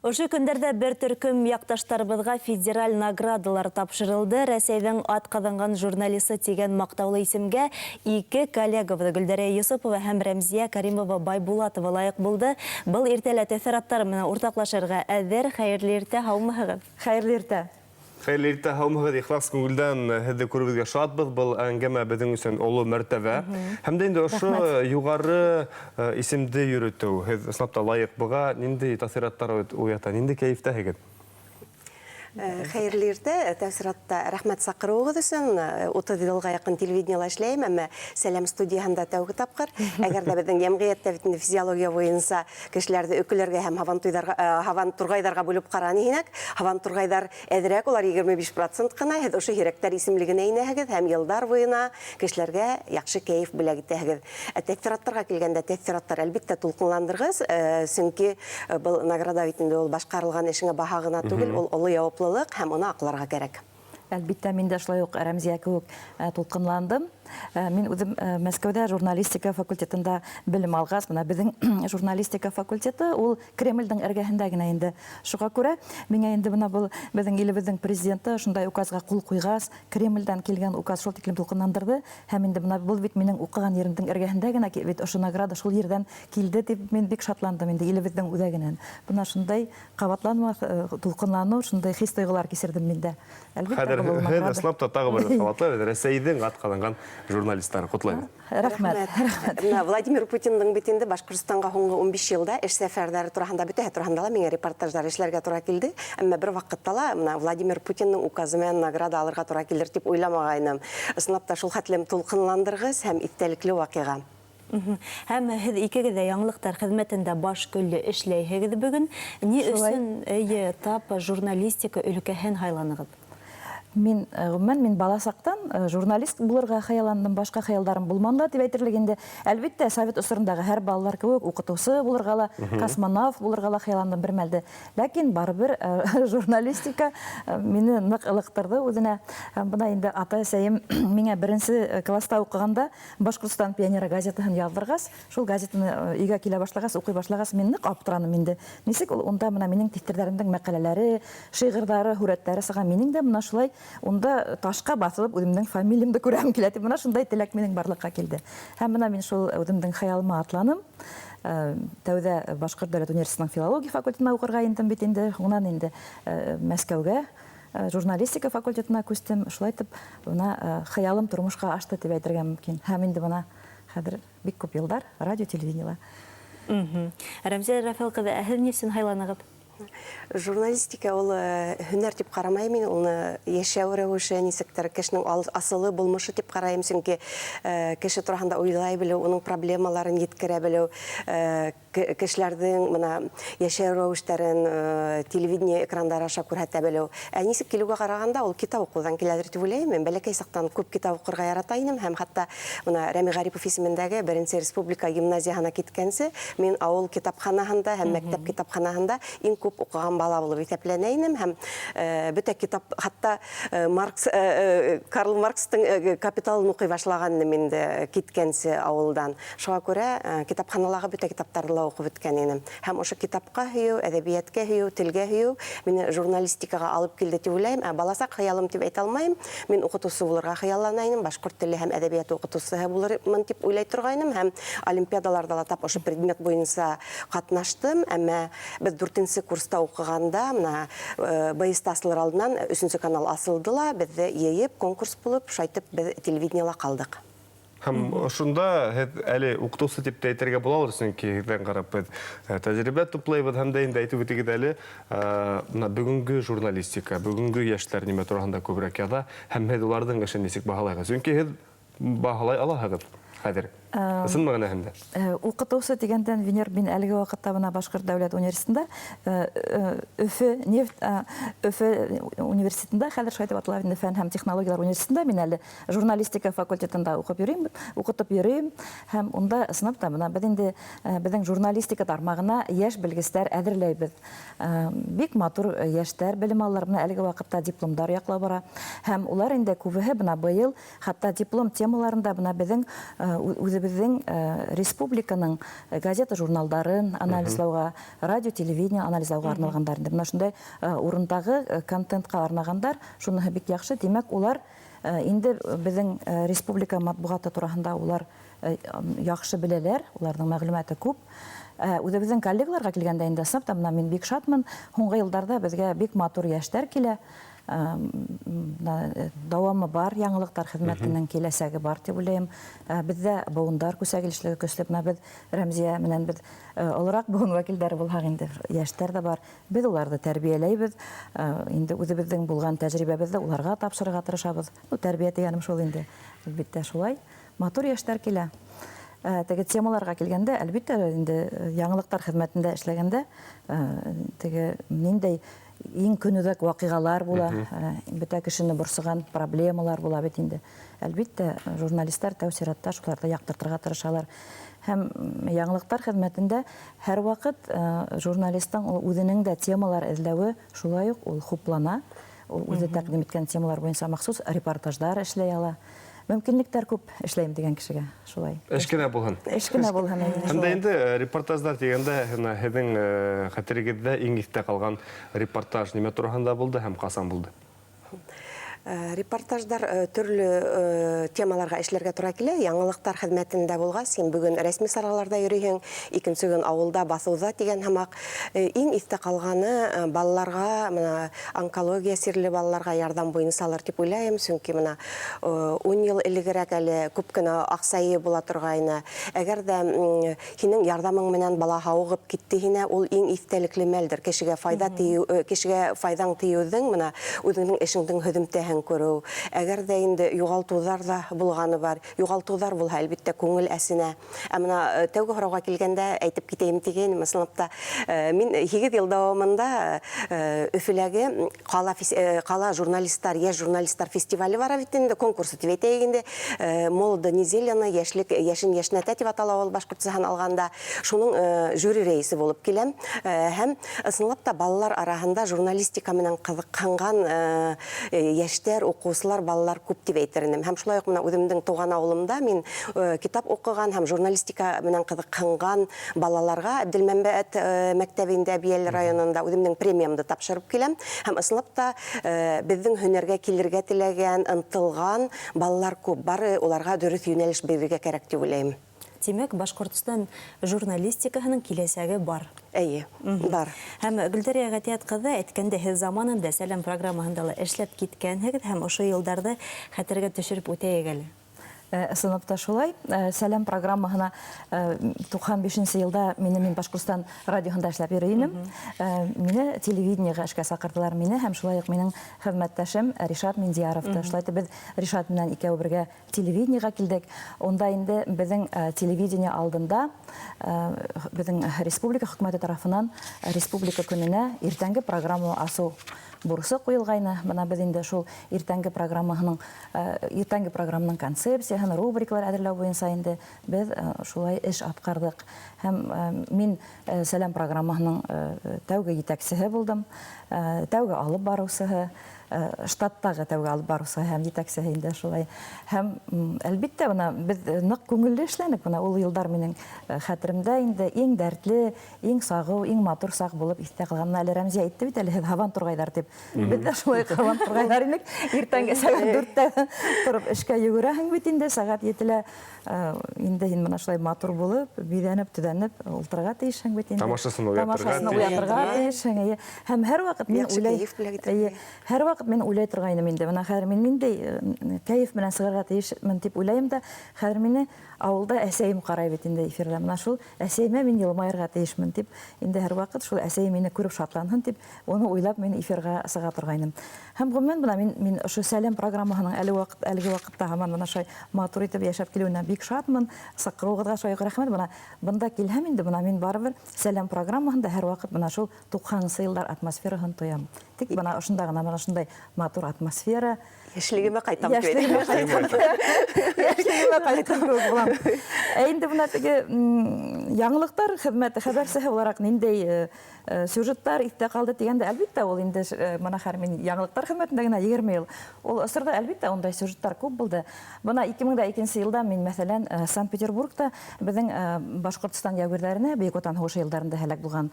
Ошо көндәрҙә бер төркөм яҡташтарыбыҙға федераль наградалар тапшырылды. Рәсәйҙең атҡаҙанған журналисы тигән маҡтаулы исемгә ике коллегабыҙ Гөлдәрә Йосопова һәм Рәмзиә Кәримова Байбулатова лайыҡ булды. Был иртә лә тәьҫораттары менән уртаҡлашырға әҙер. Хәйерле иртә, һаумыһығыҙ! Хәйерле иртә! Хәйерле иртә, һаумыһығыҙ, ихлас күңелдән һеҙҙе күреүебеҙгә шатбыҙ. Был әңгәмә беҙҙең өсөн оло мәртәбә. Һәм дә инде ошо юғары исемде йөрөтөү, һеҙ ысынлап та лайыҡ быға, ниндәй тәьҫораттар уята, ниндәй кәйефтәһегеҙ? Хәйерле иртә, тәү сиратта рәхмәт саҡырыуығыҙ өсөн. 30 йылға яҡын телевидениела эшләйем, әммә Сәләм студияһында тәүге тапҡыр. Әгәр дә беҙҙең йәмғиәттә бит инде физиология буйынса Кешеләрҙе өкөләргә һәм һабантуйҙарға, һабантурғайҙарға бүлеп ҡараны һинәк. Һабантурғайҙар әҙерәк, улар 25 процент ҡына. Һеҙ ошо һирәктәр исемлегенә инәһегеҙ һәм йылдар буйына кешеләргә яҡшы кәйеф бүләк итәһегеҙ. Ә тәьҫораттарға килгәндә, тәьҫораттар, әлбиттә, тулҡынландырғыс, сөнки был награда бит инде ул башҡарылған эшеңә баһа ғына түгел, ул оло яуаплылыҡ һәм уны аҡларға кәрәк. Әлбиттә, мин дә шулай уҡ Рәмзиә кеүек тулҡынландым. Мин үҙем Мәскәүҙә журналистика факультетында белем алғас, бына беҙҙең журналистика факультеты ул Кремлдең эргәһендә генә инде. Шуға күрә миңә инде бына был беҙҙең илебеҙҙең президенты шундай указға ҡул ҡуйғас, Кремлдән килгән указ шул тиклем тулҡынландырҙы. Һәм инде бына был бит минең уҡыған еремдең эргәһендә генә бит ошо награда шул ерҙән килде тип мин бик шатландым инде илебеҙҙең үҙәгенән. Бына шундай Ҡабатланмаҫ тулҡынланыу, шундай хис-тойғолар кисерҙем мин дә. Әлбиттә, Хәҙер был һеҙ награда. ысынлап та тағы бер ҡабатлайбыҙ, Рәсәйҙең атҡаҙанған журналисттары. Ҡотлайбыҙ. Рәхмәт, рәхмәт. Менә Владимир Путиндың бит инде Башҡортостанға һуңғы 15 йылда эш сәфәрҙәре тураһында, бөтәһе тураһында ла миңә репортаждар эшләргә тура килде. Әммә бер ваҡытта ла менә Владимир Путиндың указы менән награда алырға тура килер тип уйламағайным. Ысынлап та шул хәтлем тулҡынландырғыс һәм иҫтәлекле ваҡиға. Һәм һеҙ икегеҙ дә яңылыҡтар хеҙмәтендә баш көллө эшләйһегеҙ бөгөн. Ни өсөн, эйе, тап журналистика өлкәһен һайланығыҙ? Мин, гомумән, мин бала саҡтан журналист булырға хыялландым, башҡа хыялдарым булманы ла тип әйтерлек инде. Әлбиттә, совет осорондағы һәр балалар кеүек укытыусы булырға ла, космонавт булырға ла хыялландым бер мәлде. Ләкин барыбер журналистика мине ныҡ ылыҡтырҙы үҙенә. Һәм бына инде ата-әсәйем миңә беренсе класста укыганда Башкортостан пионеры газетаһын яҙҙырғас, шул газетаны өйгә килә башлағас, уҡый башлағас, мин ныҡ аптыраным инде. Нисек ул унда менә минең тиҫтерҙәремдең мәҡәләләре, шиғырҙары, һүрәттәре сыға, минең дә менә шулай унда ташҡа баҫылып үҙемдең фамилиямды күрәһем килә тип, менә шундай теләк минең барлыҡҡа килде. Һәм менә мин шул үҙемдең хыялыма атланым. Тәүҙә Башҡорт дәүләт университетының филология факультетына уҡырға индем бит инде, һуңынан инде Мәскәүгә Журналистика факультетына күстем. Шулай итеп, бына хыялым тормошҡа ашты тип әйтергә мөмкин. Һәм инде бына хәҙер бик күп йылдар радио, телевидениела. Рәмзия Рафил ҡыҙы, ә һеҙ ни өсөн һайланығыҙ? Журналистика ул һөнәр тип ҡарамайым мин, уны йәшәү рәүеше, нисектер кешенең асылы, булмышы тип ҡарайым, сөнки кеше тураһында уйлай белеү, уның проблемаларын еткерә белеү, Кешеләрҙең бына йәшәү рәүештәрен телевидение экрандары аша күрһәтә белеү. Ә нисек килеүгә ҡарағанда, ул китап уҡыуҙан киләлер тип уйлайым. Мин бәләкәй саҡтан күп китап уҡырға ярата инем һәм хатта бына Рәми Ғарипов исемендәге беренсе республика гимназияһына киткәнсе, мин ауыл китапханаһында һәм мәктәп китапханаһында иң күп уҡыған бала булып иҫәпләнә инем һәм бөтә китап, хатта Маркс, Карл Маркстың Капиталын уҡый башлаган инем инде киткәнсе ауылдан. Шуңа күрә китапханалағы бөтә китаптарҙы ла уҡып бөткән инем. Һәм ошо китапҡа һөйөү, әҙәбиәткә һөйөү, телгә һөйөү мине журналистикаға алып килде тип уйлайым. Ә баласаҡ хыялым тип әйтә алмайым. Мин уҡытыусы булырға хыяллана инем, башҡорт теле һәм әҙәбиәте уҡытыусыһы булырмын тип уйлай торғайным һәм олимпиадаларҙа ла тап ошо предмет буйынса ҡатнаштым. Әммә беҙ дүртенсе курста уҡығанда, мына БСТ асылыр алдынан өсөнсө канал асылды ла, беҙҙе йыйып, конкурс булып, шайтып беҙ телевидениела ҡалдыҡ. Һәм ошонда һеҙ әле уҡытыусы тип тә әйтергә булалыр, сөнки һеҙҙән ҡарап беҙ тәжрибә туплайбыҙ һәм дә инде әйтеп үтегеҙ әле, бына бөгөнгө журналистика, бөгөнгө йәштәр нимә тураһында күберәк яҙа һәм һеҙ уларҙың эшен нисек баһалайһығыҙ? Сөнки һеҙ баһалай алаһығыҙ хәҙер, ысын мәғәнәһендә. Уҡытыусы тигәндән, Венер, мин әлеге ваҡытта бына Башҡорт дәүләт университетында, Өфө нефть, Өфө университетында, хәҙер шулай тип атала инде, фән һәм технологиялар университетында мин әле Журналистика факультетында уҡып йөрөйм, уҡытып йөрөйм һәм унда ысынлап та бына беҙ инде беҙҙең журналистика тармағына йәш белгестәр әҙерләйбеҙ. Бик матур йәштәр белем алалар, бына әлеге ваҡытта дипломдар яҡлап бара һәм улар инде күбеһе бына быйыл хатта диплом темаларында бына беҙҙең үҙебеҙ Үҙебеҙҙең республиканың газета-журналдарын анализлауға, радио, телевидение анализлауға арналғандар инде. Бына шундай урындағы контентҡа арнағандар, шуныһы бик яҡшы. Тимәк, улар инде беҙҙең республика матбуғаты тураһында улар яҡшы беләләр, уларҙың мәғлүмәте күп. Үҙебеҙҙең коллегаларға килгәндә инде, ысынлап та, бына мин бик шатмын. Һуңғы йылдарҙа беҙгә бик матур йәштәр килә. Дауамы бар, яңылыҡтар хеҙмәтенең киләсәге бар тип уйлайым. Беҙҙә быуындар күсәгилешлеге көслө. Бына беҙ Рәмзиә менән беҙ олораҡ быуын вәкилдәре булһаҡ инде, йәштәр ҙә бар. Беҙ уларҙы тәрбиәләйбеҙ. Инде үҙебеҙҙең булған тәжрибәбеҙҙе уларға тапшырырға тырышабыҙ. Ну, тәрбиә тигәнем шул инде. Әлбиттә, шулай. Матур йәштәр килә. Теге темаларға килгәндә, әлбиттә, инде яңылыҡтар хеҙмәтендә эшләгәндә, теге ниндәй иң көнүҙәк ваҡиғалар була, бөтә кешене борсоған проблемалар була бит инде. Әлбиттә, журналистар тәү сиратта шуларҙы яҡтыртырға тырышалар. Һәм яңылыҡтар хеҙмәтендә һәр ваҡыт журналистың ул үҙенең дә темалар эҙләүе шулай уҡ ул хуплана. Ул үҙе тәҡдим иткән темалар буйынса махсус репортаждар эшләй ала. Мөмкинлектәр күп эшләйем тигән кешегә, шулай. Эш кенә булһын. Эш кенә булһын, әйе, Һәм дә шулай. инде репортаждар тигәндә, бына һеҙҙең хәтерегеҙҙә иң иҫтә ҡалған репортаж нимә тураһында булды һәм ҡасан булды? Репортаждар төрлө темаларға эшләргә тура килә. Яңылыҡтар хеҙмәтендә булғас, һин бөгөн рәсми сараларҙа йөрөйһөң, икенсе көн ауылда, баҫыуҙа тигән һымаҡ. Иң иҫтә ҡалғаны балаларға, бына онкология сирле балаларға ярҙам буйынсалыр тип уйлайым, сөнки бына 10 йыл элегерәк әле күп кенә аҡса йыйып була торғайны. Әгәр ҙә һинең ярҙамың менән бала һауығып китте һинә, ул иң иҫтәлекле мәлдер. Кешегә файҙа тейеү, кешегә файҙаң тейеүҙең, бына үҙеңдең эшеңдең һөҙөмтәһен күреү. Әгәр ҙә инде юғалтыуҙар ҙа булғаны бар. Юғалтыуҙар булһа, әлбиттә, күңел әсенә. Ә бына тәүге һорауға килгәндә әйтеп китәйем тигәйнем, ысынлап та, мин 8 йыл дауамында Өфөләге ҡала журналистар, йәш журналистар фестивале бар бит инде, конкурсы тип әйтәйек инде. Молодо неделяны, йәшлек, йәшен йәшнәтә тип атала ул башҡортсаһын алғанда. Шуның жюри рәйесе булып киләм. Һәм ысынлап та балалар араһында журналистика менән ҡыҙыҡһынған йәштәр, уҡыусылар, балалар күп тип әйтер инем. Һәм шулай уҡ бына үҙемдең тыуған ауылымда мин китап уҡыған һәм журналистика менән ҡыҙыҡһынған балаларға Әбделмәмбәт мәктәбендә Бейәле районында үҙемдең премиямды тапшырып киләм. Һәм ысынлап та беҙҙең һөнәргә килергә теләгән, ынтылған балалар күп. Бары уларға дөрөҫ йүнәлеш бирергә кәрәк тип уйлайым. Тимәк, Башҡортостан журналистикаһының киләсәге бар. Эйе, бар. Һәм Гөлдәрия Ғәтиәт ҡыҙы әйткәндә, һеҙ заманында Сәләм программаһында ла эшләп киткәнһегеҙ һәм ошо йылдарҙы хәтергә төшөрөп үтәйек әле. Ысынлап та шулай. Сәләм программаһына туҡһан бишенсе йылда мин Башҡортостан радиоһында эшләп йөрөй инем. Мине телевидениеға эшкә саҡырҙылар мине һәм шулай уҡ минең хеҙмәттәшем Ришат Миндияровты. Шулай итеп беҙ Ришат менән икәү бергә телевидениеға килдек. Унда инде беҙҙең телевидение алдында беҙҙең республика хөкүмәте тарафынан республика көнөнә иртәнге программа асыу бурысы ҡуйылғайны. Бына беҙ инде шул иртәнге программаның концепцияһын, рубрикалар әҙерләү буйынса инде беҙ шулай эш атҡарҙыҡ. Һәм мин Сәләм программаһының тәүге етәксеһе булдым, тәүге алып барыусыһы, штаттағы тәүге алып барыусы һәм етәксеһе инде шулай. Һәм әлбиттә, бына беҙ ныҡ күңелле эшләнек. Бына ул йылдар минең хәтеремдә инде иң дәртле, иң сағыу, иң матур саҡ булып иҫтә ҡалған. Бына әле Рәмзиә әйтте бит әле, һеҙ һабан турғайҙар тип. Беҙ ҙә шулай һабан турғайҙар инек. Иртәнге сәғәт дүрттә тороп эшкә йүгерәһең бит инде, сәғәт етелә инде һин бына шулай матур булып, биҙәнеп, төҙәнеп ултырырға тейешһең бит инде. Тамашасын уятырға Тамашасын тейеш. уятырға тейешһең, эйе. Һәм һәр ваҡыт мин Яҡшы уйлай, кәйеф бүләк итергә. эйе, һәр ваҡыт мин уйлай торғайным инде. Бына хәҙер мин ниндәй кәйеф менән сығырға тейешмен тип уйлайым да, хәҙер мине ауылда әсәйем ҡарай бит инде эфирҙа. Бына шул әсәйемә мин йылмайырға тейешмен тип, инде һәр ваҡыт шул әсәйем мине күреп шатланһын тип, уны уйлап мин эфирға сыға торғайным. Һәм ғөмүмән бына мин ошо Сәләм программаһының әлеге ваҡытта һаман бына шулай матур итеп йәшәп килеүенә бик шатмын. Саҡырыуығыҙға шулай уҡ рәхмәт. Бына бында килһәм инде, бына мин барыбер Сәләм программаһында һәр ваҡыт бына шул туҡһанынсы йылдар атмосфераһын тоям. Тик бына ошонда ғына бына шундай Шундай матур атмосфера. Йәшлегемә ҡайтам тип Йәшлегемә ҡайтам. Йәшлегемә ҡайтам кеүек булам. Ә инде бына теге яңылыҡтар хеҙмәте хәбәрсеһе булараҡ ниндәй сюжеттар иҫтә ҡалды тигәндә, әлбиттә, ул инде бына хәҙер мин яңылыҡтар хеҙмәтендә генә 20 йыл. Ул осорҙа, әлбиттә, ундай сюжеттар күп булды. Бына 2002 йылда мин, мәҫәлән, Санкт-Петербургта беҙҙең Башҡортостан яугирҙәренә Бөйөк Ватан һуғышы йылдарында һәләк булған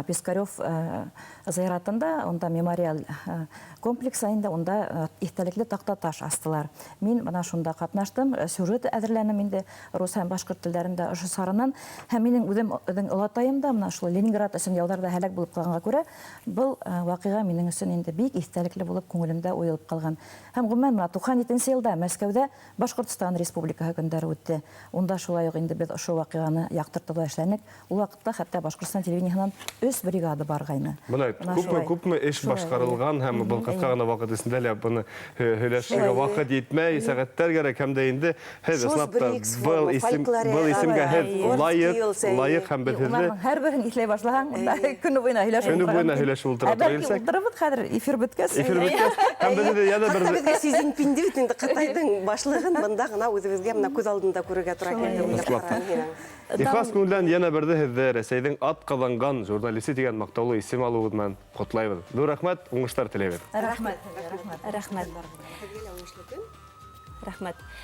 Пискарев зыяратында, унда мемориаль комплекс инде, унда иҫтәлекле таҡта-таш астылар. Мин бына шунда ҡатнаштым, сюжет әҙерләнем инде рус һәм башҡорт телдәрендә ошо саранан. Һәм минең үҙем үҙең олатайым да бына шул Ленинград өсөн яуҙарҙа һәләк булып ҡалғанға күрә, был ваҡиға минең өсөн инде бик иҫтәлекле булып күңелемдә уйылып ҡалған. Һәм ғөмүмән бына 97 йылда Мәскәүҙә Башҡортостан Республикаһы көндәре үтте. Унда шулай уҡ инде беҙ ошо ваҡиғаны яҡтыртыуҙа эшләнек. Ул ваҡытта хатта Башҡортостан телевидениеһынан 3 бригада барғайны. Бына күпме күпме эш башҡарылған, һәм был ҡыҫҡа ғына ваҡыт эсендә лә быны һөйләшергә ваҡыт етмәй, сәғәттәр кәрәк, һәм дә инде һеҙ ысынлап та был исем был исемгә һеҙ лайыҡ, лайыҡ, һәм беҙ һеҙҙе һәр береһен иҫләй башлаһаң, көнө буйына һөйләшеп көнө буйына һөйләшеп ултыра торған килсәк. Ултырыбыҙ хәҙер эфир бөткәс. Эфир бөткәс, һәм беҙ инде янә бер беҙгә Си Цзиньпинде бит инде Ҡытайҙың башлығын бында ғына үҙебеҙгә бына күҙ алдында күрергә тура килде уйлап ҡараған. Ихлас күңелдән йәнә берҙе һеҙҙе Рәсәйҙең ат ҡаҙанған журналисы тигән маҡтаулы исем алыуығыҙ менән ҡотлайбыҙ. Ҙур рәхмәт, уңыштар теләйбеҙ. Рәхмәт. Рәхмәт. Һеҙгә лә уңышлы көн. Рәхмәт.